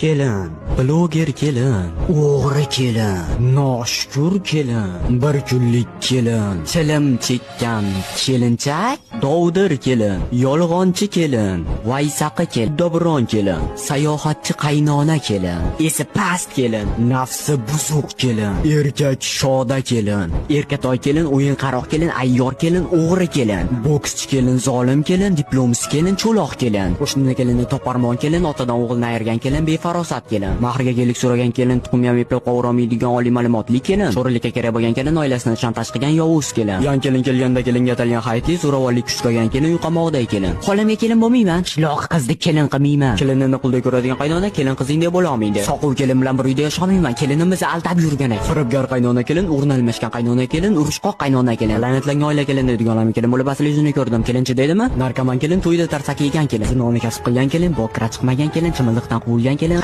Kelin, bloger kelin, o'g'ri kelin, noshukur kelin, bir kunlik kelin, chilim chekkan kelinchak, dovdir kelin, yolg'onchi kelin, vaysaqi kelin, dobron kelin, sayohatchi qaynona kelin, esi past kelin, nafsi buzuq kelin, erkak shoda kelin, erkatoy kelin, o'yinqaroq kelin, ayyor kelin, o'g'ri kelin, bokschi kelin, zolim kelin, diplomsiz kelin, cho'loq kelin, qo'shnini kelini toparmon kelin, otadan o'g'ilni ayirgan kelin, befarosat kelin, mahriga gelik so'ragan kelin, tuxum ham eplab qovurolmaydigan oliy ma'lumotli kelin, cho'rilikka kerak bo'lgan kelin, oilasini shantaj qilgan yovuz kelin, yan kelin kelganda kelinga atalgan hayitli zo'ravonlik kuchlagan kelin, uy kelin. Xolamga kelin bo'lmayman, qishloq qizni kelin qilmayman. Kelinini quldek ko'radigan qaynona kelin qizingdek bo'la olmaydi. Soquv kelin bilan bir uyda yasholmayman, kelinimizni aldab yurgan ekan. Firibgar qaynona kelin, o'rni almashgan qaynona kelin, urushqoq qaynona kelin, la'natlangan oila kelin deydigan kelin bo'lib asli yuzini ko'rdim. Kelinchi deydimi? Narkoman kelin, to'yda tarsaki yegan kelin, zinoni kasb qilgan kelin, bokira chiqmagan kelin, chimildiqdan quvilgan kelin.